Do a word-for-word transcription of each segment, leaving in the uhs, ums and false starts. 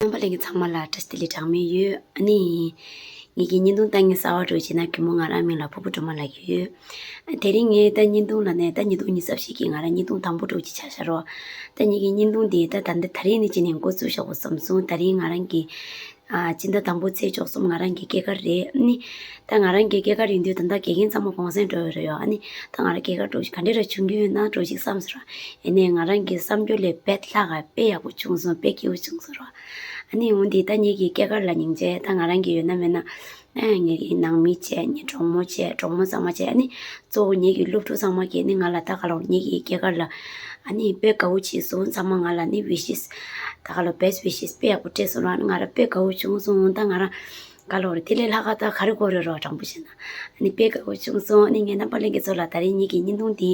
རྣམ་པ་ལྷན་རྒྱས་ཚང་མ་ལ་བཀྲ་ཤིས་བདེ་ལེགས་གྲངས་མེད་ཡོད། ཨ་ནི། ངེད་ཀྱི་བརྙན་ཐུང་ལྟ་མཁན་གསར་པ་འདྲ་བྱས་ན་གུས་མོ་ང་རང་མིང་ལ་ཕུར་བུ་སྒྲོལ་མ་ལབ་ཀྱི་ཡོད། དེ་རིང་ངས་ད་བརྙན་ཐུང་ལ་ནས་ད་ཉིས་སྟོང་ཉི་ཤུ་རྩ་བཞི་གི་ང་རང་བརྙན་ཐུང་དང་པོ་འདྲ་བྱས་ཆགས་བཞག་རོགས། ད་ངེད་ཀྱི་བརྙན་ཐུང་འདི་ད་ད་ད་རིང་ནས་བྱས་ནས་འགོ་བཙུགས་བཞག་དགོས་བསམ་སོང་། ད་རིང་ང་རང་གི་ཨ་སྤྱི་ཟླ་དང་པོ་ཚེས་བཅུ་གསུམ་ང་རང་གི་སྐྱེས་སྐར་རེད། ཨ་ནི། ད་ང་རང་གི་སྐྱེས་སྐར་ཡིན་དུས་ད་ལྟ་དགེ་རྒན་ཚང་མ་གུང་སེང་འགྲོ་ཡོད་རེད་ཡོད། ཨ་ནི། ད་ང་རང་སྐྱེས་སྐར་འདྲ་བོ་ཞིག་ག་འདྲ་ར་བྱུང་གི་ཡོད་ན་འདྲ་བོ་ཞིག་བསམ་སོང་ར། ཡིན་ནའི་ང་རང་གི་བསམ་རྒྱུ་ལས་དཔེ་ལྷག་ག་དཔེ་ཡག་པོ་བྱུང་སོང་། དཔེ་སྐྱིད་པོ་བྱུང་སོང་ར། ཨ་ནི་འོན་ཏེ་ད་ངེད་ཀྱི་སྐྱེས་སྐར་ལ་སྙིང་རྗེ། ད་ང་རང་གི་ཡོད་ན་མེད་ན། ཨ་ངེད་ཀྱི་ནང་མི་བྱས་ངའི་གྲོགས་མོ་བྱས་གྲོགས་མོ་ཚང་མ་བྱས། ཨ་ནི་གཙོ་བོ་ངེད་ཀྱི་སློབ་ཕྲུག་ཚང་མ་གིས་ནི་ང་ལ་ད་ག་ལོར་ངེད་ཀྱི་སྐྱེས་སྐར་ལ་ཨ་ནི་དཔེ་དགའ་བོ་བྱས་སོང་། ཚང་མ་ང་ལ་ནི་ཝི་ཤེས་ད་ག་ལོར་བེ་སི་ཊི་ཝི་ཤེས་དཔེ་ཡག་པོ་སྤྲད་སོང་ར། ཨ་ནི་ང་རང་དཔེ་དགའ་བོ་བྱུང་སོང་། ད་ང་རང་ག་ལོར་དེ་ལས་ལྷག་ག་ད་ག་རེ་དགོས་རེད་རོགས། དྲང་པོ་བཤད་ན་ཨ་ནི་དཔེ་དགའ་བོ་བྱུང་སོང་། ཨ་ནི་ངའི་རྣམ་པ་ལྷན་རྒྱས་ཚོ་ལ་ད་རིང་ངེད་ཀྱི་བརྙན་ཐུང་འདི་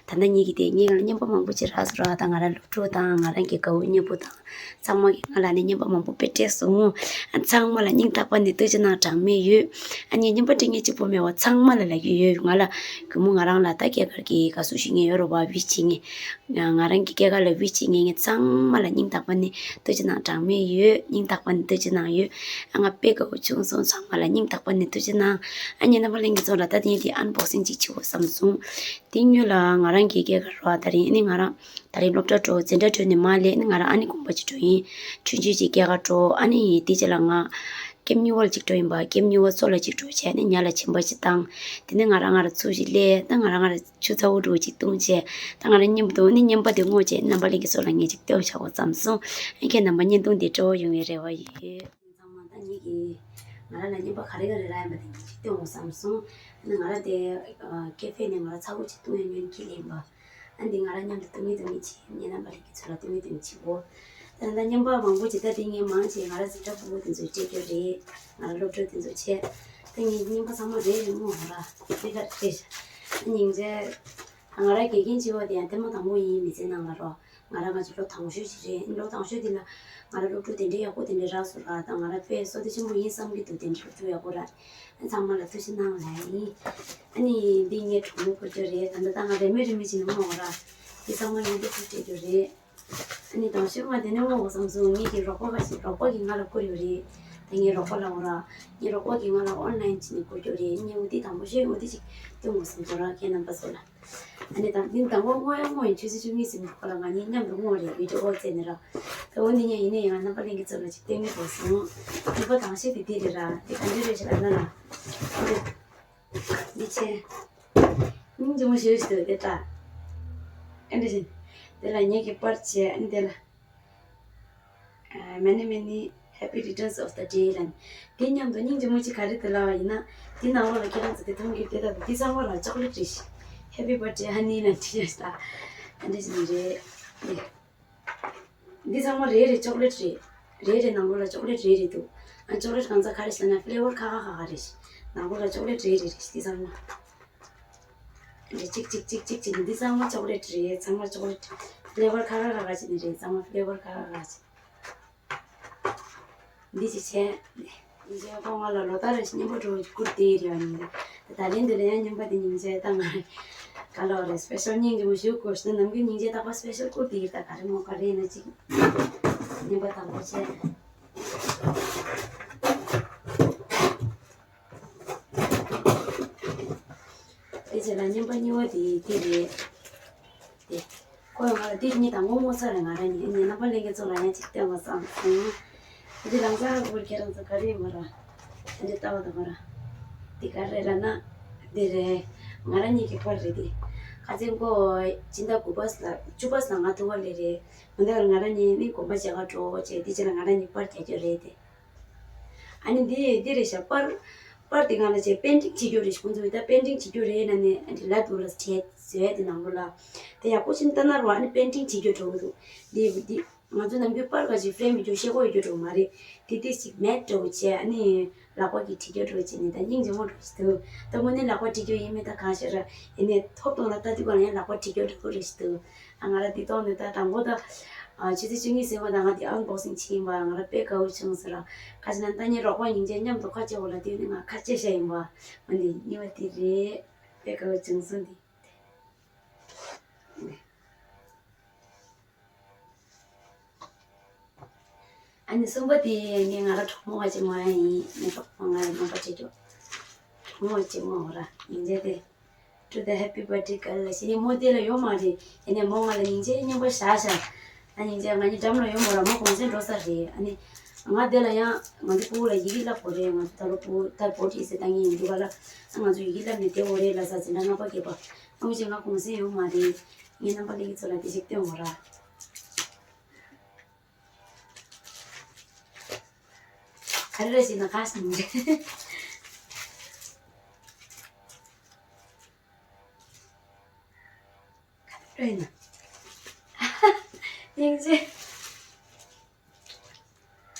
ད་ལྟ་ངེད་ཀྱི་དེ་ངེད་ལ་རྔན་པ་མང་པོ་ཅིག་རག་སོང་ར། ད་ང་རང་སློབ་ཕྲུག་དང་ང་རང་གི་དགའ་བོ་མཉེས་པོ་དང་། ཚང་མ་གིས་ང་ལ་ནི་རྔན་པ་མང་པོ་དཔེ་སྤྲད་སོང་། ཚང་མ་ལ་སྙིང་ཐག་པ་ནས་ཐུགས་རྗེ་གནང་གྲངས་མེད་ཡོད། ཨ་ནི་རྔན་པ་སྤྲད་མཁན་གཅིག་པོ་མེད་པ་ཚང་མ་ལ་ལབ་ཀྱི་ཡོད། ང་ལ་གུས་མོ་ང་རང་ལ་ད་སྐྱེས་སྐར་གྱི་དགའ་བསུ་ཞུ་མཁན་ཡོད་རེད་བ། ཝིཤ་བྱེད་མཁན། ང་རང་གི་སྐྱེས་སྐར་ལ་ཝིཤ་བྱེད་མཁན་ཚང་མ་ལ་སྙིང་ཐག་པ་ནས་ཐུགས་རྗེ་གནང་གྲངས་མེད་ཡོད། སྙིང་ཐག་པ་ནས་ཐུགས་རྗེ་གནང་ཡོད། ཨ་ང་དཔེ་དགའ་བོ་བྱུང་སོང་། ཚང་མ་ལ་སྙིང་ཐག་པ་ནས་ཐུགས་རྗེ་གནང་། ཨ་ནི་རྣམ་པ་ལྷན་རྒྱས་ཚོ་ལ་ད་ངས་དེ་ཨན་བོག་སིང་ཅིག་བྱེད་དགོས་བསམ་སོང་། དེ་སྔོན་ལ་ང་རང་གི་སྐྱེས་སྐར་རོ། ད་རིང་ཨ་ནི་ང་རང་ད་རིང་སློབ་གྲྭ་འགྲོ་འཛིན་གྲྭ་གྲོལ་ནས་མར་སླེབས། ཨ་ནི་ང་རང་ཨ་ནེ་དགོན་པ་ཅིག་འགྲོ་ཡིན། ཆུང་ཆུང་ཅིག་སྐྱེས་སྐར་འགྲོ། ཨ་ནི་དེ་རྗེས་ལ་ང་ཀེམ་ཉུ་ཝལ་ཅིག་འགྲོ་ཡིན་པ། ཀེམ་ཉུ་ཝལ་མཚོ་ལ་ཅིག་འགྲོ་བྱས་ཨ་ནི་ཉ་ལ་བྱིན་པ་ཅིག་བཏང་། དེ་ནས་ང་རང་ང་རང་ཚུར་ཅིག་སླེབས། ད་ང་རང་ང་རང་ཆུ་ཚ་བོ་འདྲ་བོ་ཅིག་བཏུང་བྱས། ད་ང་རང་མཉམ་དུ་ཨ་ནི་རྔན་པ་དེ་བསྔོགས་བྱས་རྣམ་པ་ལྷན་རྒྱས་ཚོ་ལ་ངས་ཅིག་སྟོན་བྱ་དགོས་བསམ་སོང་། ཨ་ཁྱེད་རྣམ་པ་བརྙན་ཐུང་འདི་སྤྲོ་བོ་ཡོང་བའི་རེ་བ་ཡོད། ཚང་མ་ད་ངེད་ཀྱིས་ང་རང་ལ་རྔན་པ་ག་རེ་ག་རེ་རག་ཡིན་པ་དེ་ངས་ཅིག་སྟོན་དགོས་བསམ་སོང་། ཨ་ནི་ང་རང་དེ་ཨ་ཀེ་ཧྥེ་ནས་ང་རང་ཚ་བོ་ཅིག་བཏུང་ཡ་ཉོས་ཁྱེར་སླེབས་ཡིན་པ། ཨ་འདི་ང་རང་མཉམ་དུ་བཏུང་གི་བཏུང་གི་བྱེད། ངེད་རྣམ་པ་ལྷན་རྒྱས་ཚོ་ལ་བཏུང་གི་བཏུང་གི་བྱེད་གོ། ད་ད་རྔན་པ་མང་པོ་ཅིག་ད་དེ་ངས་མང་ཆེ་ང་རང་འཛིན་གྲྭ་ཕྲུ་གུ་དེ་ཚོས་སྤྲད་རྒྱུ་རེད། ང་རང་སློབ་ཕྲུག་དེ་ཚོ་བྱས། ད་ངས་རྔན་པ་ཚང་མ་རེ་རེ་བསྔོགས་ང་རང་རེ་ག་རེ་སྤྲད་བཞག་ཨ་སྙིང་རྗེ། ང་རང་དགེ་རྒན་བྱེད་པ་དེ་ཡང་ཐེངས་མ་དང་པོ་ཡིན་མི་ཚེ་ནང་ལ་རོ། ང་རང་ང་ཚོ་ལོ་དང་ཤོས་ཅིག་རེད། ལོ་དང་ཤོས་དེ་ལ་ང་རང་སློབ་ཕྲུག་དེ་འདྲའི་ཡག་པོ་དེ་འདྲའི་རག་སོང་ར། ད་ང་རང་དཔེ་བསོད་བདེ་ཆེན་པོ་ཡིན་བསམ་གྱི་འདུག་དེ་འདྲའི་སློབ་ཕྲུག་ཡག་པོ་རག་ཨ་ཚང་མ་ལ་ཐུགས་རྗེ་གནང་ལབ་ཡིན། ཨ་ནི་འདི་ངའི་གྲོགས་མོ་བསྐུར་རྒྱུ་རེད། ད་ལྟ་ད་ང་རེ་མོས་རེ་མོས་བྱས་ནས་བསྔོགས་ར། འདི་ཚང་མ་ངས་འདི་ཚོ་སྤྲད་རྒྱུ་རེད། ཨ་ནི་དང་ཤོས་ང་དེ་ནས་བསྔོགས་བསམ་སོང་། ངེད་ཀྱི་རོགས་པ་ཁ་ཤས་རོགས་པ་གིས་ང་ལ་བསྐུར་ཡོད་རེད། ད་ངའི་རོགས་པ་ལབ་དགོས་ར། ངའི་རོགས་པ་གིས་ང་ལ་ཨོན་ལན་བྱས་ནས་བསྐུར་རྒྱུ་རེད། ངས་འོ་དེ་དང་པོ་ཤོས་འོ་དེ་ཅིག་སྟོན་དགོས་བསམ་སོང་ར། ཁྱེད་རྣམ་པ་ཚོ་ལ། ཨ་ནི་དང་འདི་དང་པོ་བསྔོགས་ཡ་བསྔོགས་ཡིན། ཆུ་ཚོད་བཅུ་གཉིས་ཟིན་པའི་སྐོར་ལ་ང་གཉིས་མཉམ་དུ་བསྔོགས་རེད། བི་ཌིའོ་ཀོལ་བྱས་ནས་ར། ད་འོ་འདི་ཉིད་ཡིན་ནའི་ཡང་རྣམ་པ་ལྷན་རྒྱས་ཚོ་ལ་ཅིག་སྟོན་གྱི་འདུག་སོང་། རྣམ་པ་དང་ཤོས་དེ་འདི་རེད་ར། འདི་ག་འདྲ་རེད་ཞེས་ལབ་ན་ར། འདི་ཆེ། སྙིང་རྗེ་མོ་ཞེ་པོ་ཞིག་འདུག་དེ་ལྟ། ཨ་འདྲ་བཞིན། དེ་ལ་ངེད་ཀྱི་པར་བྱས། ཨ་ནི་དེ་ལ། Many many happy returns of the day ལབ། དེ་མཉམ་དུ་སྙིང་རྗེ་མོ་ཅིག་ག་རེ་འདུག་ལབ་པ་ཡིན་ན། དེ་ནང་ལོགས་ལ་ཁྱེད་རང་ཚོ་དེ་མཐོང་གི་དེ་ལྟ་བུ་དེ་ཚང་མ་ལ་ཅོག་ལེ་ཊི་རེད་ཤག Happy birthday honey ལབ་བྲིས་ཡོད་ཤག་ཨ་འདྲ་ཞིག་རེད། འདི་ཚང་མ་རེ་རེ་ཅོག་ལེ་ཊི་རེད། རེ་རེ་ནང་ལོགས་ལ་ཅོག་ལེ་ཊི་རེ་རེ་འདུག་ཨ་ཅོག་ལེ་ཊི་གང་ཚ་ག་རེ་ཟེར་ན་ཕི་ལེ་ཝར་ཁ་ཁ་ཁ་ཁ་རེད་ཤག་ནང་ལོགས་ལ་ཅོག་ལེ་ཊི་རེ་རེ་རེད་ཤག་འདི་ཚང་མ། རེད། གཅིག་གཅིག་གཅིག་གཅིག་གཅིག་འདི་ཚང་མ་ཅོག་ལེ་ཊི་རེད། ཚང་མ་ཅོག་ལེ་ཊི། ཕི་ལེ་ཝར་ཁ་ཁ་ཁ་ཁ་ཅིག་ནི་རེད། ཚང་མ་ཕི་ལེ་ཝར་ཁ་ཁ་ཁ་ཅིག་འདི་ཅིག་བྱས། འདི་བྱས་ཁོ་ང་ལ་ལོ་ལྟར་རེ་བཞིན་རྔན་པ་འདྲ་བོ་ཅིག་བསྐུར་བསྡད་ཡོད་རེད་པ། ད་ད་ལན་དེ་ལ་ཡང་རྔན་པ་དེ་སྙིང་རྗེ་ད་ང་རེད། ག་ལོ་རེད། སི་པེ་ཤལ་སྙིང་རྗེ་མོ་ཞུ་དགོས་ཤེ་ན་ནམ་རྒྱུན་སྙིང་རྗེ་རྟག་པར་སི་པེ་ཤལ་བསྐུར་བསྡད་ཡོད། ད་ག་རེ་མོ་ག་རེ་ཡིན་ན་ཅིག་རྔན་པ་དང་པོ་བྱས། དེ་རྗེས་ལ་རྔན་པ་གཉིས་པ་དེ་དེ་རེད། དེ། ཁོས་ང་ལ་དེ་གཉིས་དང་སྔོན་མོ་ཚ་རེད། ང་རང་གཉིས་ངའི་རྣམ་པ་ལྷན་རྒྱས་ཚོ་ལ་ཡང་ཅིག་སྟོན་དགོས་བསམ་སོང་། དེ་རང་ཚ་རང་བོར་ཁྱེད་རང་ཚོ་ག་རེ་ཡིན་པ་ར། དེ་འདྲ་ལྟ་བ་དང་པོ་ར། དེ་ག་རེ་རེད་ལབ་ན། དེ་རེད། ང་རང་གཉིས་ཀྱི་པར་རེད་དེ། ཁ་སང་ཁོ་སྤྱི་ཟླ་དགུ་པ་ལ་བཅུ་པ་ལ་ང་ཐུག་པ་ལས་རེད། འོན་ཏེ་ང་རང་གཉིས་ནི་དགོན་པ་མཇལ་ཁ་འགྲོ་བྱས་དེ་རྗེས་ལ་ང་རང་གཉིས་པར་རྒྱག་རྒྱུ་རེད་དེ། ཨ་ནི་འདི་འདི་རེད་ཤག་པར། པར་དེ་སྒང་ལ་བྱས་པེན་ཊིང་བྱེད་རྒྱུ་རེད་ཤག་ཁོང་ཚོས་ད་པེན་ཊིང་བྱེད་རྒྱུ་རེད་ལབ་ནས་ཨ་འདི་ལབ་འདུག་ལ་བྲིས་བཟོས་དེ་ནང་ལོགས་ལ། དེ་ཡག་པོ་ཞིག་ལྟ་ན་རོ་ཨ་ནི་པེན་ཊིང་བྱེད་རྒྱུ་འགྲོ་གི་འདུག་འདི་འདི་ང་ཚོ་ནམ་རྒྱུན་པར་ག་ཅིག་ཧྥི་རེམ་ཡོད་རྒྱུ་ཤེལ་སྒོ་ཡོད་རྒྱུ་འགྲོ་མ་རེད། དེ་དེ་ཅིག་མེད་འགྲོ་བྱས་ཨ་ནི་ལག་པ་གིས་བྲིས་རྒྱུ་འགྲོ་བྱས་ནས་ད་སྙིང་རྗེ་མོ་འགྲོ་ཞིག་འདུག་ད་དངོས་གནས་ལག་པ་བྲིས་རྒྱུ་ཡིན་མིན་ད་གང་ཤེས་ར། ཡིན་ནའི་ཐོབ་ཐང་ལ་ལྟ་དུས་ག་ལ་ཡང་ལག་པ་བྲིས་རྒྱུ་འགྲོ་གི་རེད་ཞིག་འདུག་ཨ་ང་ར་འདི་ཐོག་ནས་ད་དང་པོ་ད། ཨ་ཆུ་ཚོད་བཅུ་གཉིས་ཟིན་པ་དང་ང་འདི་ཨན་བོག་སིང་བྱས་ཡིན་པ་ང་ར་དཔེ་དགའ་བོ་བྱུང་ཟེར་ར། ཁ་ཅིག་ན་ད་ངའི་རོགས་པ་སྙིང་རྗེ་མཉམ་དུ་ཁ་ཆེ་བོ་ལ་དེ་ནི་ང་ཁ་ཆེ་ཤ་ཡིན་པ། ང་འདི་གཉིས་པ་དེ་རེད། དཔེ་དགའ་བོ་བྱུང་སོང་འདི། ཨ་ནི་གསུམ་པ་དེ་ངས་ང་རང་གྲོགས་མོ་བ་ཅིག་མོ་ཡ་ཡིན། ངའི་གྲོགས་མོ་ང་ལ་རྣམ་པ་བྱེད་རྒྱུ། གྲོགས་མོ་ཅིག་མོ་ར་ཡིན་རྗེས་དེ། To the happy birthday girl ལ་ཞེས་ནི་མོ་དེ་ལ་ཡོད་མ་རེད། ཡིན་ནའི་མོ་ང་ལ་སྙིང་རྗེ་སྙིང་པོ་བཞག་བཞག་ཨ་སྙིང་རྗེ་ང་གཉིས་འགྲམ་ལ་ཡོད་མོ་ར་མོ་གུང་སེང་འགྲོ་ས་རེད། ཨ་ནི་ང་དེ་ལ་ཡང་ང་ཚོ་ཕྲུ་གུ་ལ་ཡི་གེ་བསླབ་དགོས་རེད། ང་ཚོ་ད་ལོ་ཕྲུ་གུ་ད་བོ་ཊི་ཟེར་ད་ངས་ཡིན་འདུག་ག་ལ། ཨ་ང་ཚོ་ཡི་གེ་བསླབ་ནས་བསྡད་དགོས་རེད་ལ་ས་ཟིན་ན་ལྔ་པ་བརྒྱད་པ། ཨ་མོ་ཅིག་ང་གུང་སེང་ཡོད་མ་རེད། ངའི་རྣམ་པ་ལྷན་རྒྱས་ཚོ་ལ་དེ་ཞིག་སྟོན་དགོས་ར། ག་རེ་རེད་ཟེར་ན་ག་ཟེར་ནི་རེད། ག་རེ་རེད་ན། སྙིང་རྗེ།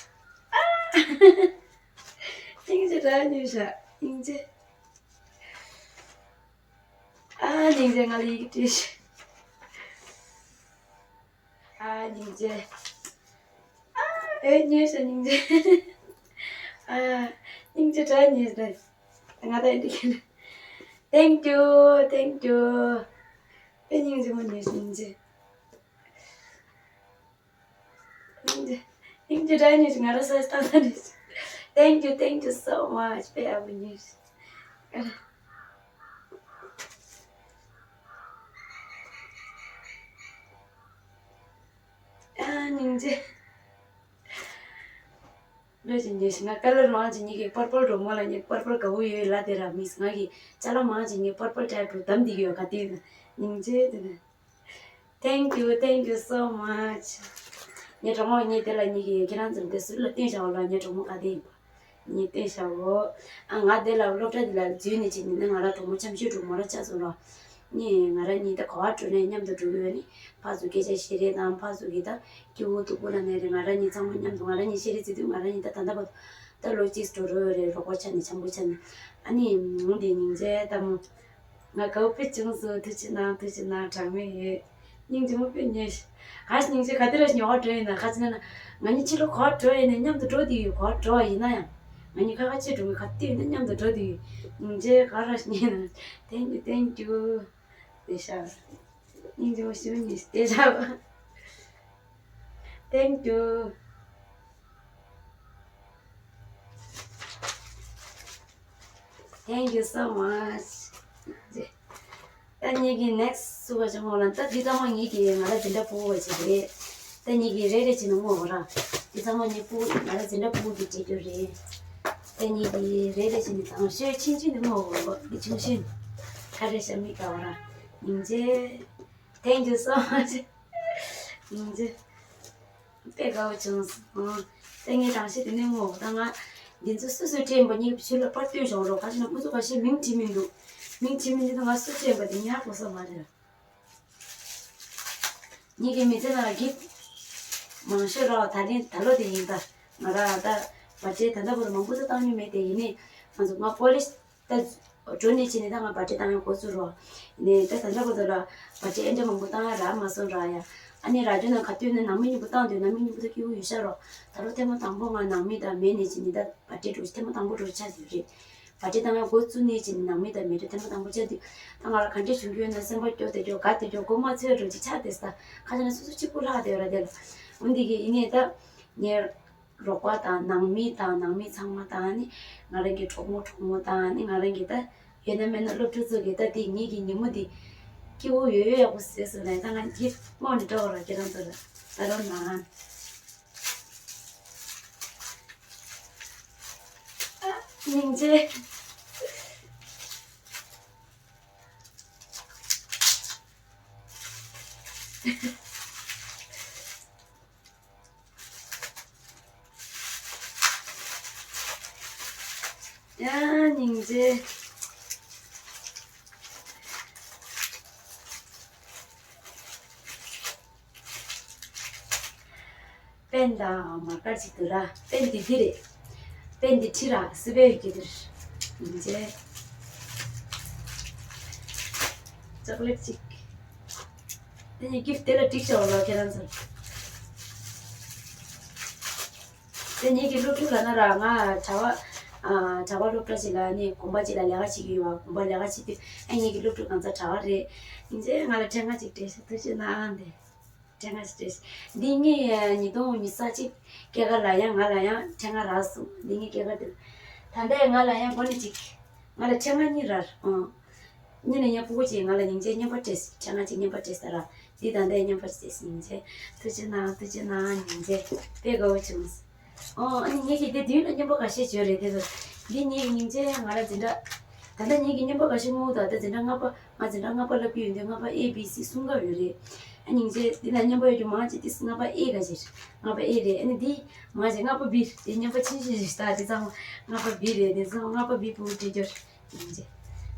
སྙིང་རྗེ་དྲག་ཉོས་ཤག་སྙིང་རྗེ། ཨ་སྙིང་རྗེ་ང་ལ་ཡི་གེ་བྲིས་ཤག་ཨ་སྙིང་རྗེ། ཨ་ཨེ་ཉོས་ཤག་སྙིང་རྗེ། ཨ་སྙིང་རྗེ་དྲག་ཉོས་ཤག་ང་ད་ཨེ་འདི་ཁྱེར། Thank you, thank you. ཨེ་སྙིང་རྗེ་མོ་ཉོས་ཤག་སྙིང་རྗེ། སྙིང་རྗེ། སྙིང་རྗེ་དྲག་ཉོས་ཤག་ང་རང་ས་ལྟ་ས་རེད། Thank you, thank you so much. དཔེ་ཡག་པོ་ཉོས་ཤག་ཨ་སྙིང་རྗེ། ལོས་ཀྱི་ཉེ་ཞིག་ང་ཀ་ལར་མང་ཅིག་ཉེ་གི་པར་པལ་རོ་མོ་ལ་ཉེ་པར་པལ་དགའ་བོ་ཡོད་ལ་དེ་ར་མིས་ང་གི་ཅ་ལག་མང་ཅིག་ཉེ་པར་པལ་ཊའིབ་རུ་དམ་འདི་གི་ཡོད་ག་དེ་ཡིན་ན་ཉིང་ཅེ་དེ་ན། Thank you, thank you so much. ཉེ་གྲོགས་མོ་ཉེ་དེ་ལ་ཉེ་གི་ཁྱེད་རང་ཚོར་དེ་སུ་ལ་བསྟན་བྱ་བ་ལ་ཉེ་གྲོགས་མོ་ག་དེ་ཡིན་པ་ཉེ་བསྟན་བྱ་བོ། ཨ་ང་དེ་ལ་སློབ་གྲྭ་དེ་ལ་འཛུལ་ནས་ཅིག་ཉིན་ནས་ང་ར་གྲོགས་མོ་འཆམ་ཤོས་གྲོགས་མོ་ར་ཆ་སོང་ར། ནི་ང་རང་གཉིས་ད་ག་བ་འགྲོ་ནས་མཉམ་དུ་འགྲོ་གི་ཡོད་ནི། ཕར་ཚུར་སྐད་ཆ་བཤད་རེས་དང་ཕར་ཚུར་གྱི་ད་སྐྱིད་པོ་སྡུག་པོ་ལ་ནས་རེད། ང་རང་གཉིས་ཚང་མ་མཉམ་དུ་ང་རང་གཉིས་བཤད་རེས་བྱེད་དུས་ང་རང་གཉིས་ད་ད་ལྟ་བར་ད་ལོ་གཅིག་འགྲོ་རོགས་རེད། རོགས་པ་ཆ་ནས་འཆམ་པོ་ཆ་ནས་ཨ་ནི་འོང་དེ་ཉིན་བྱས་ད་མོ་ང་དགའ་པོ་བྱུང་སོང་། ཐུགས་རྗེ་གནང་ཐུགས་རྗེ་གནང་། གྲངས་མེད་ཡོད། སྙིང་རྗེ་མོ་དཔེ་ཉེ་ཞིག་ག་ཞིག་སྙིང་རྗེ་ག་དེ་ར་ཞིག་ཉོ་བ་འགྲོ་ཡིན་ན་ག་ཅི་ན་ན་ང་གཉིས་ཕྱི་ལོ་ག་བ་འགྲོ་ཡིན་ན་མཉམ་དུ་འགྲོ་དེ་ཡོད། ག་བ་འགྲོ་བ་ཡིན་ན་ཡང་ང་གཉིས་ཁ་ཁ་ཕྱིར་འགྲོ་མི་ག་དེ་ཡོད་ན་མཉམ་དུ་འགྲོ་དེ་ཡོད། སྙིང་རྗེ་ག་ར་ཞིག་ཉེ་ན། Thank you, thank you. དེ་ཤ། སྙིང་རྗེ་མོ་ཞུ་ནི་དེ་ཤ། Thank you. Thank you so much. ད་ངེད་ཀྱི་next སུ་བ་ཅང་ཧོ་ལ་ད་འདི་ཚང་མ་ངེད་ཀྱི་ང་ལ་འཛིན་གྲྭ་ཕྲུ་གུ་བ་ཅིག་རེད། ད་ངེད་ཀྱི་རེ་རེ་བྱས་ནས་ངོ་ར། འདི་ཚང་མ་ངེད་ཕྲུ་གུ་ང་ལ་འཛིན་གྲྭ་ཕྲུ་གུ་གི་བྲིས་རྒྱུ་རེད། ད་ངེད་ཀྱི་རེ་རེ་བྱས་ནས་དང་ཤོས་ཆུང་ཆུང་ནས་ངོ་ར། འདི་ཆུང་ཆུང་ནས་ཁ་རེ་ཤ་མི་དགའ་བ་ར། སྙིང་རྗེ། Thank you so much. སྙིང་རྗེ། དཔེ་དགའ་བོ་བྱུང་སོང་། ཨ། ད་ངས་རང་བཞིན་དེ་ནས་ངོ་། ད་ང་འདི་ཚོ་སུ་སུ་སྤྲད་པ་ངས་ཕྱི་ལ་པར་སྟོན་བཞག་རོགས། ག་ཅི་ན་ཁོ་ཚོ་ཁ་ཤས་མིང་བྲིས་མི་འདུག་མིང་བྲིས་མི་འདུག་ད་ང་སུ་སྤྲད་པ་དེ་ཉར་དགོས་ས་མ་རེད། ངེད་ཀྱི་མི་ཚེ་ནང་ལ་གི་མང་ཤོས་ར་ད་ལན་ད་ལོ་དེ་ཡིན་ད། ང་ར་ད་བར་ཆད་ད་ལྟ་བར་མང་པོ་ཚོ་བཏང་མྱོང་མེད་དེ། ཡིན་ནའི་ང་ཚོ་ང་ཀོ་ལེ་ཇི་ད་འགྲོ་ནས་ཕྱིན་ནས་ད་ང་བར་ཆད་བཏང་ཡང་འགོ་ཚུགས་རོགས། ནས་ད་ད་ལྟ་བར་དུ་ལ་བར་ཆད་ཨེ་འདྲ་མང་པོ་བཏང་ཡ་རག་མ་སོང་ར་ཡ། ཨ་ནི་ར་ཇོ་ན་ག་དུས་ནས་ནང་མི་མཉམ་པོ་བཏང་དུས་ནང་མི་མཉམ་པོ་ད་སྐྱིད་པོ་ཡོད་ཤག་རོགས། ད་ལོ་ཐེངས་མ་དང་པོ་ང་ནང་མི་དང་མེད་ནས་ཕྱིན་ནས་ད་བར་ཆད་འགྲོ་ཐེངས་མ་དང་པོ་འགྲོ་ཆགས་ཡོད་རེད། བར་ཆད་བཏང་ཡ་འགོ་བཙུགས་ནས་ཕྱིན་ནས་ནང་མི་དང་མེད་འགྲོ་ཐེངས་མ་དང་པོ་ཆགས་དུས་ད་ང་ལ་ག་འདྲས་བྱུང་རྒྱུ་ཡོད་ན་སེམས་པ་སྐྱོ་དེ་སྐྱོ་དགའ་དེ་སྐྱོ་མགོ་མ་ཚོས་འགྲོ་ཅིག་ཆགས་དེ་ས་ཁ་ཆ་ན་སོ་སོ་གཅིག་པུ་ལྷག་དེ་ཡོད་ར་དེ་ལ། འོན་ཏེ་གི་ཡིན་ནས་ད་ངས། རོགས་པ་དང་ནང་མི་དང་ནང་མི་ཚང་མ་དང་ནི་ང་རང་གི་གྲོགས་མོ་གྲོགས་མོ་དང་ནི་ང་རང་གི་ད་ཡོད་ན་མེད་ན་སློབ་ཕྲུག་ཚོ་གི་ད་དེ་ངེད་ཀྱི་ཉིན་མོ་འདི་སྐྱིད་པོ་ཡོད་ཡོད་ཡག་པོ་བཟོས་སོང་ལ་ད་ང་འདི་དམག་ནས་འགྲོ་བ་ར་ཁྱེད་རང་ཚོ་ལ་ད་རོགས་གནང་། སྙིང་རྗེ། ཡ། སྙིང་རྗེ། པེན་དང་མར་ཀར་ཅིག་འདུག་ར། པེན་འདི་འདི་རེད། པེན་འདི་ཁྲི་ར་སི་པའི་ཡོད་ཀྱི་འདིར། སྙིང་རྗེ། ཅོག་ལེཊ་ཅིག་དེ་ནས་གིཕ་དེ་ལ་འགྲིག་ཤག་ལོ་ཁྱེད་རང་ཚོ། དེ་ངེད་ཀྱི་སློབ་ཕྲུག་ལ་ན་ར་ང་གྲྭ་པ། ཨ། གྲྭ་པ་སློབ་གྲྭ་ཅིག་ལ་ནི་དགོན་པ་ཅིག་ལ་ལས་ཀ་བྱེད་ཀྱི་ཡོད་པ། དགོན་པ་ལས་ཀ་བྱེད་དུས་ཨ་ངེད་ཀྱི་སློབ་ཕྲུག་གང་ཚ་གྲྭ་པ་རེད། ཡིན་ཚེ་ང་ལ་ཕྲེང་ཀ་ཅིག་སྤྲད་ཤག་ཐུགས་རྗེ་གནང་དེ། ཕྲེང་ང་ཞིག་སྤྲད། འདི་ངས་ཉིས་སྟོང་ཉི་ཤུ་རྩ་གཅིག་སྐྱེས་སྐར་ལ་ཡང་ང་ལ་ཡང་ཕྲེང་ང་རག་སོང་། འདི་ངའི་སྐྱེས་སྐར་དེ། ད་ལྟ་ང་ལ་ཡང་གོ་ནི་གཅིག་ང་ལ་ཕྲེང་ང་གཉིས་རག་ཨང་། གཉིས་ནས་ཡང་ཕྲུ་གུ་གཅིག་ང་ལ་སྙིང་རྗེ་རྔན་པ་སྤྲད། ཕྲེང་ང་གཅིག་རྔན་པ་སྤྲད་ས་ར། འདི་ད་ལྟ་རྔན་པ་སྤྲད་སྙིང་རྗེ། ཐུགས་རྗེ་གནང་། ཐུགས་རྗེ་གནང་། སྙིང་རྗེ་དཔེ་དགའ་བོ་བྱུང་། ཨོ། ཨ་ནི་ངེད་ཀྱི་དེ་མདུན་ལ་རྔན་པ་འགའ་ཤས་བྱོས་རེད་དེ། འདི་ངེད་ཀྱི་སྙིང་རྗེ་ང་ལ་འཛིན་གྲྭ། ད་ལྟ་ངེད་ཀྱི་རྔན་པ་འགའ་ཤས་སྔོན་ད་ལྟ་འཛིན་གྲྭ་ལྔ་པ། ང་འཛིན་གྲྭ་ལྔ་པ་ལ་ཕུལ་ཡོང་དུས་ལྔ་པ་ཨེ་བི་སི་གསུམ་ཀ་ཡོད་རེད། ཨ་སྙིང་རྗེ་འདི་ན་རྔན་པ་ཡོད་རྒྱུ་མང་ཆེ་དེ་ལྔ་པ་ཨེ་ག་ཅིག་ལྔ་པ་ཨེ་རེད། ཨ་ནི་འདི་མང་ཆེ་ལྔ་པ་བི་རེད། དེ་རྔན་པ་ཆུང་ཆུང་ཞིག་ད་དེ་ཚང་མ་ལྔ་པ་བི་རེད། དེ་ཚང་མ་ལྔ་པ་བི་ཕྲུ་གུ་སྤྲད་རྒྱུ་རེད། སྙིང་རྗེ།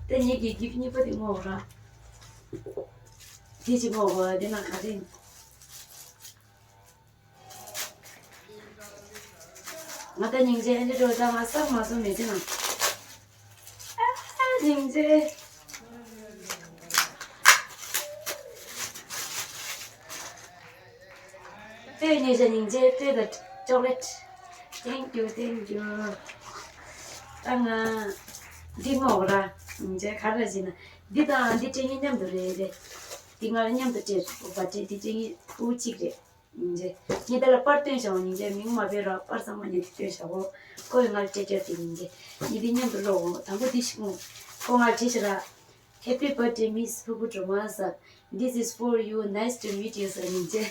ད་ངེད་ཀྱི་གིབ་གཉིས་པ་དེ་སྔོག་ར། དེ་ཅིག་སྔོག་ར། དེ་ན་ག་རེ། ང་ད་སྙིང་རྗེ་ཨེ་འདྲ་འགྲོ། ད་ང་བསམ་མ་སོང་མི་ཚེ་ནང་། ཨ། སྙིང་རྗེ། དཔེ་ཉེ་ཞ་སྙིང་རྗེ། དཔེ་ད་chocolate. Thank you, thank you. ད་ང་འདི་སྔོག་ར། སྙིང་རྗེ་ག་རེ་ཟེར་ན། འདི་དང་འདི་སྤྲད་མཁན་མཉམ་དུ་རེད་རེད། འདི་ང་ལ་མཉམ་དུ་སྤྲད་འོ་བ་སྤྲད། འདི་སྤྲད་མཁན་ཕྲུ་གུ་གཅིག་རེད། སྙིང་རྗེ། ངས་དེ་ལ་པར་སྟོན་བྱའོ། སྙིང་རྗེ་མིང་མ་བོས་ར། པར་ཚང་མ་ངས་སྟོན་བྱའོ། ཁོས་ང་ལ་སྤྲད་རྒྱུ་དེ་སྙིང་རྗེ། ངས་འདི་མཉམ་དུ་ཀློག་འོ། དང་པོ་འདི་ཞིག་སྔོག་ཁོ་ང་ལ་བྲིས་ཤག་ར། Happy birthday, Miss Phupu Dromasa. This is for you. Nice to meet you, ཟེར། སྙིང་རྗེ།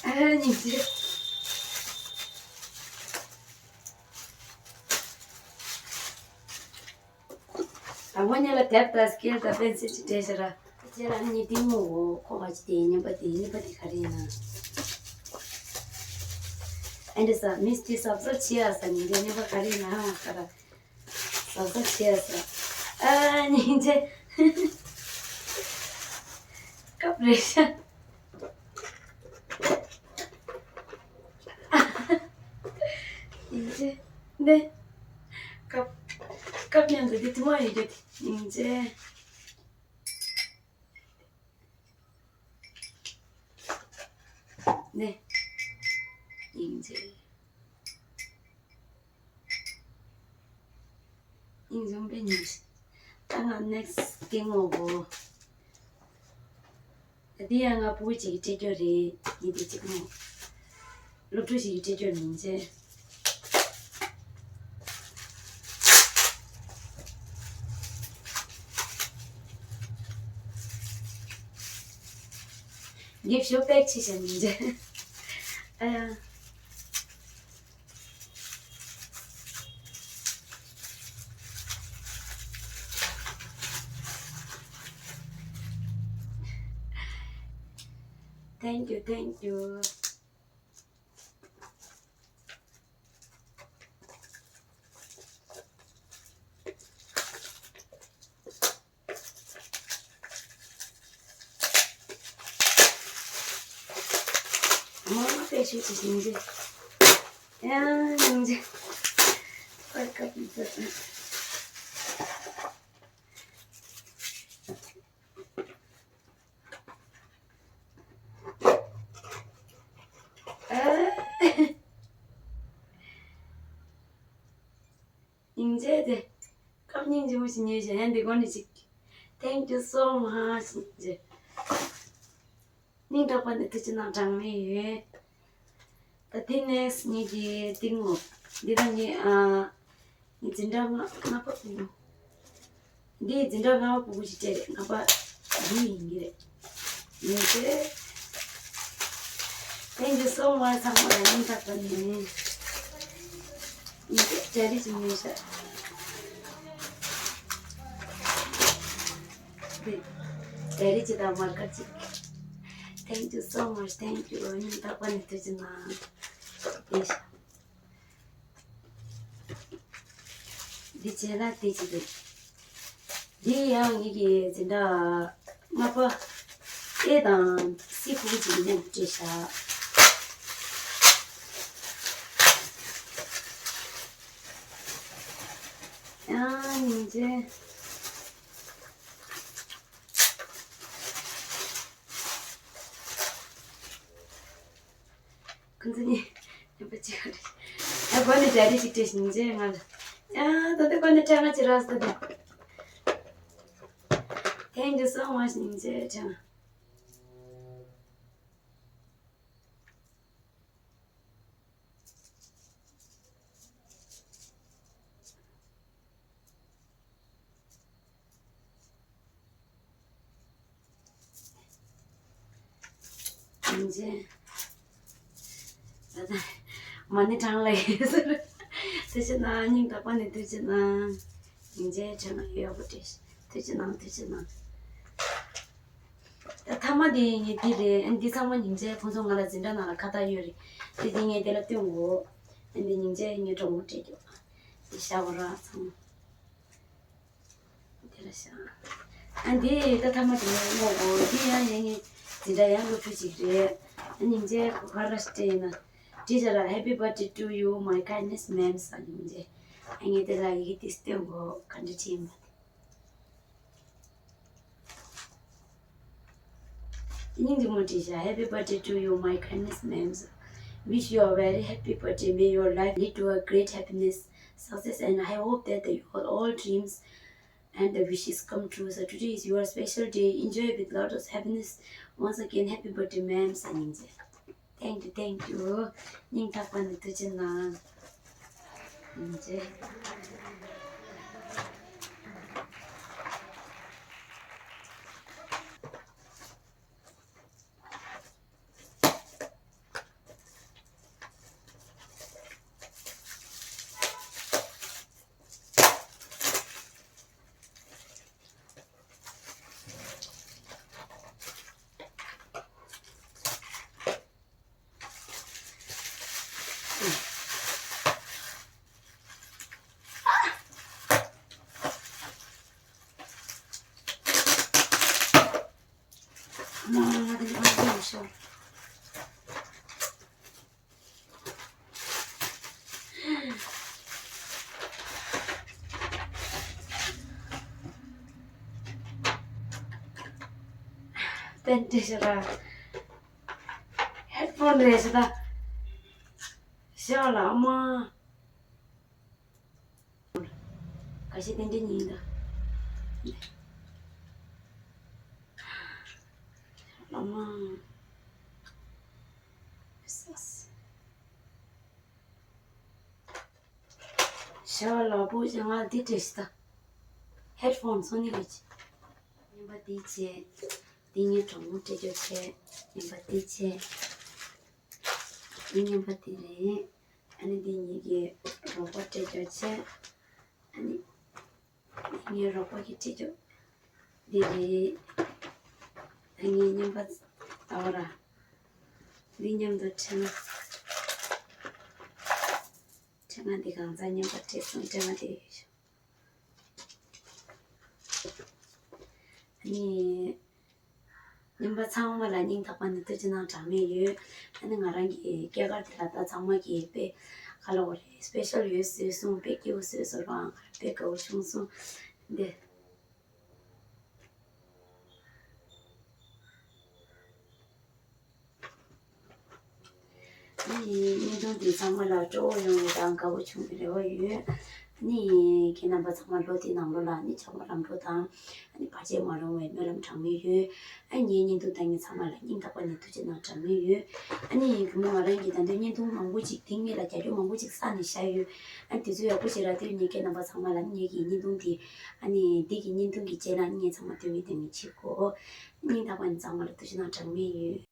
ཨ། སྙིང་རྗེ། དང་པོ་ཉིད་ལ་དེབ་དང་སྐེལ་དང་པེན་སིལ་ཅིག་སྤྲད་ཤག་ར། ཁྱེད་རང་གཉིས་ལྟད་མོ་འོ། ཁོ་ག་ཅི་དེ་རྔན་པ་དེ། རྔན་པ་དེ་ག་རེ་ཡིན་ན། ཨེ་འདྲ་ས་མིས་དེ་གཟབ་གཟབ་བྱེད་ཨ་ས། སྙིང་རྗེ་རྔན་པ་ག་རེ་ཡིན་ན་ཧ་མ་གོ་ར། གཟབ་གཟབ་བྱེད་ཨ་ས། ཨ། སྙིང་རྗེ། སྐབས་རེ་བཞག་ཡིན་ཏེ། ནས། སྐབས། སྐབས་མཉམ་དུ་འདི་ཐུང་བ་ཡོད་རྒྱུ་དེ་སྙིང་རྗེ། ནས། སྙིང་རྗེ། སྙིང་རྗེ་དཔེ་ཉུང་ཞིག་ད་ང་next་སྐད་ངོ་གོ། ད་དེ་ཡང་ང་ཕྲུ་གུ་གཅིག་གིས་སྤྲད་རྒྱུ་རེད། ངས་དེ་གཅིག་ངོ་། སློབ་ཕྲུག་ཞིག་གིས་སྤྲད་རྒྱུ་མིན་ཅེ། འདི་ཞོ་པེག་ཆེ་ཞིག་མིན་ཅེ། ཨ་ཡ། Thank you, thank you. ཨ་མ་དཔེ་ཆོས་ཀྱི་སྙིང་རྗེ། ཡ་སྙིང་རྗེ། ཁོའི་སྐབས་ནས་ཚོད་ཙམ། ཨ། སྙིང་རྗེ་དེ། སྐབས་སྙིང་རྗེ་མོ་ཞིག་ཉོས་ཤག་ཡང་འདི་སྒོ་ནས་ཅིག Thank you so much. སྙིང་ཐག་པ་ནས་ཐུགས་རྗེ་གནང་། གྲངས་མེད་ཡོད། ད་དེ་ནས་ངེད་ཀྱི་ཏིང་ངོ་། འདི་ལ་ངས་ཨ། ངས་འཛིན་གྲྭ་ལྔ་ལྔ་པ་ཕྲུ་གུ། འདི་འཛིན་གྲྭ་ལྔ་པ་ཕྲུ་གུ་ཞིག་སྤྲད་རེད། ལྔ་པ་འདི་ཡིན་གྱི་རེད། ཡིན་ཏེ། Thank you so much. ཚང་མ་ལ་སྙིང་ཐག་པ་ནས་ཡིན་ཏེ་གྲ་སྒྲིག་བྱེད་མི་ཤག་འདི་གྲ་སྒྲིག་བྱེད་དང་མར་ཀར་ཅིག Thank you so much. Thank you. སྙིང་ཐག་པ་ནས་ཐུགས་རྗེ་གནང་། བདེ་ཤག་འདི་བྱས་ན་དེ་ཅི་འདུག་འདི་ཡང་ངེད་ཀྱི་འཛིན་གྲྭ་ལྔ་པ་ཨེ་དང་སི་ཕྲུ་གུ་ཅིག་གིས་མཉམ་དུ་སྤྲད་ཤག་ཡང་སྙིང་རྗེ། ཁོང་ཚོ་གཉིས་མཉམ་པོ་གཅིག་ག་རེད། ཁོ་ནི་ཌེ་ཌི་ཞིག་སྤྲད་ཤིང་རྗེས་ང་ལ། ཡ་ད་ལྟ་ཁོ་ནི་ཕྲེང་བ་ཅི་རག་ཟེར་ཏེ། Thank you so much ཉིན་རྗེས་ཕྲེང་བ། ཉིན་རྗེས། ད་ལྟ་མ་ཎི་བགྲང་ལ་ཡིན་ཟེར། ཐུགས་རྗེ་གནང་། སྙིང་ཐག་པ་ནས་ཐུགས་རྗེ་གནང་། ཉིན་རྗེས་ཕྲེང་བ་ཡག་པོ་བྲིས། ཐུགས་རྗེ་གནང་། ཐུགས་རྗེ་གནང་། ད་མཐའ་མ་དེ་ངས་འདི་རེད། ཨ་འདི་ཚང་མ་སྙིང་རྗེ་ཁོང་ཚོ་ང་ལ་འཛིན་གྲྭ་ནང་ལ་ཁ་བཏགས་ཡོད་རེད། དེ་འདི་ངས་དེ་ལ་སྟོན་དགོས། ཨ་འདི་སྙིང་རྗེ་ངས་གྲོགས་མོ་སྤྲད་རྒྱུ། འདི་བཞག་གོ་ར་ཚང་མ། དེ་ལ་བཞག་ཨ་འདི་ད་མཐའ་མ་དེ་ངས་བསྔོག་གོ། འདི་ཡང་ངས་ངའི་འཛིན་གྲྭ་ཡང་སློབ་ཕྲུག་ཅིག་རེད། ཨ་སྙིང་རྗེ་ཁོ་ག་ར་སྤྲད་ཡིན་ན། Teacher, happy birthday to you, my kindness ma'am ཟེར། སྙིང་རྗེ། ཨ་ངས་དེ་ལ་ཡི་གེ་དེ་སྟོན་གོ། ག་འདྲ་བྲིས་ཡིན་པ་དེ། སྙིང་རྗེ་མོ་བྲིས་ཤག Happy birthday to you, my kindness ma'ams. Wish you a very happy birthday. May your life lead to a great happiness, success, and I hope that your all dreams and the wishes come true. So today is your special day. Enjoy with lot of happiness. Once again, happy birthday, ma'am. ཟེར། སྙིང་རྗེ། Thank you, thank you. སྙིང་ཐག་པ་ནས་ཐུགས་རྗེ་གནང་། སྙིང་རྗེ། ཏན་ཏན་ཤ་ར། ཧེཌ་ཕོན་རེད་ཤ་ད། ཤ་ལ་མ། ཁ་ཤས་ཏན་ཏན་ཡིན་ད། ལ་མ། ཤ་ལ་པོ་ཅན་ང་འདི་བྲིས་ཤི་ད། ཧེཌ་ཕོན་སོ་ནི་གི་ཅི། རྔན་པ་འདི་བྱས། འདི་ངའི་གྲོགས་མོ་སྤྲད་རྒྱུ་བྱས། རྔན་པ་འདི་བྱས། འདི་རྔན་པ་འདི་རེད། ཨ་ནི་འདི་ངེད་ཀྱི་རོགས་པ་སྤྲད་རྒྱུ་བྱས། ཨ་ནི། ངའི་རོགས་པ་གི་སྤྲད་རྒྱུ་འདི་རེད། ཨ་ངའི་རྔན་པ་ལྟ་བ་ར། འདི་མཉམ་དུ་ཕྲེང་བ། ཕྲེང་བ་འདི་གང་ཚང་རྔན་པ་སྤྲད་སོང་། ཕྲེང་བ་འདི་ཡོད་ཤག་ཨ་ནི། རྔན་པ་ཚང་མ་ལ་སྙིང་ཐག་པ་ནས་ཐུགས་རྗེ་གནང་གྲངས་མེད་ཡོད། ཨ་ནི་ང་རང་གི་སྐྱེས་སྐར་དེ་ལ་ད་ཚང་མ་གིས་དཔེ་ག་ལ་བ་རེད། སི་པེ་ཤལ་ཡོད་ཟེར་གསུངས། དཔེ་སྐྱིད་པོ་བཟོས་སོང་། རང་དཔེ་དགའ་བོ་བྱུང་སོང་། འདི། ཨ་ནི་བརྙན་ཐུང་འདི་ཚང་མ་ལ་སྤྲོ་བོ་ཡོང་བའི་དང་དགའ་བོ་བྱུང་བའི་རེ་བ་ཡོད། ཨ་ནི་ཁྱེད་རྣམ་པ་ཚང་མ་ལོ་འདི་ནང་ལོགས་ལ་ཨ་ནི་བྱ་བ་ལམ་འགྲོ་དང་། ཨ་ནི་བར་ཆད་མ་རུང་བའི་སྨོན་ལམ་གྲངས་མེད་ཡོད། ཨ་ནི་ངའི་བརྙན་ཐུང་ལྟ་མཁན་ཚང་མ་ལ་སྙིང་ཐག་པ་ནས་ཐུགས་རྗེ་གནང་གྲངས་མེད་ཡོད། ཨ་ནི་གུས་མོ་ང་རང་གིས་ད་དུང་བརྙན་ཐུང་མང་པོ་ཅིག་དེ་སྔོན་ལ་རྒྱ་སྐྱོར་མང་པོ་ཅིག་བསགས་ནས་བཞག་ཡོད། ཨ་ནི་དུས་ཚོད་ཡག་པོ་ཞིག་རག་དུས་ངས་ཁྱེད་རྣམ་པ་ཚང་མ་ལ་ཨ་ནི་ངེད་ཀྱི་བརྙན་ཐུང་འདི། ཨ་ནི་འདི་གི་བརྙན་ཐུང་གི་རྗེས་ལ་ཨ་ནི་ངས་ཚང་མ་སྟོན་གི་སྟོན་གི་བྱེད་དགོས། སྙིང་ཐག་པ་ནས་ཚང་མ་ལ་ཐུགས་རྗེ་གནང་གྲངས་མེད་ཡོད།